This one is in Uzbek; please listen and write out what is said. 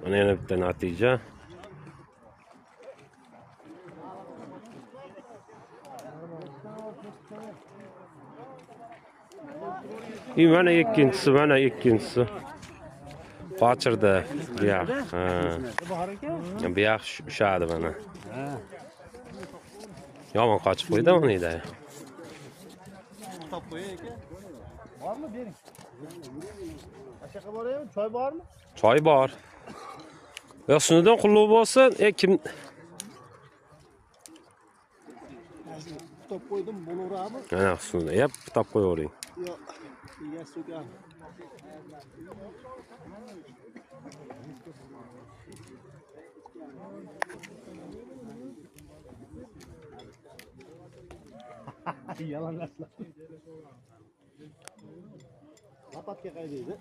Mana yana bitta natija. И mana ikkinchisi, mana ikkinchisi. Qochirdi bu yoq. Ha. Bu yoq ushadi mana. Yomon qochib qo'ydi uni da. Top qo'yay aka. Bormi bering. Ashaqa boraymi? Choy bormi? Choy bor. Yo, shunidan qulluq bo'lsin. Kim Top qo'ydim, bo'laverami? Mana shuni yep, top qo'yavering. Yo'q. Egasi so'kami? Yalanlaşlar. Lapatka qayda edi?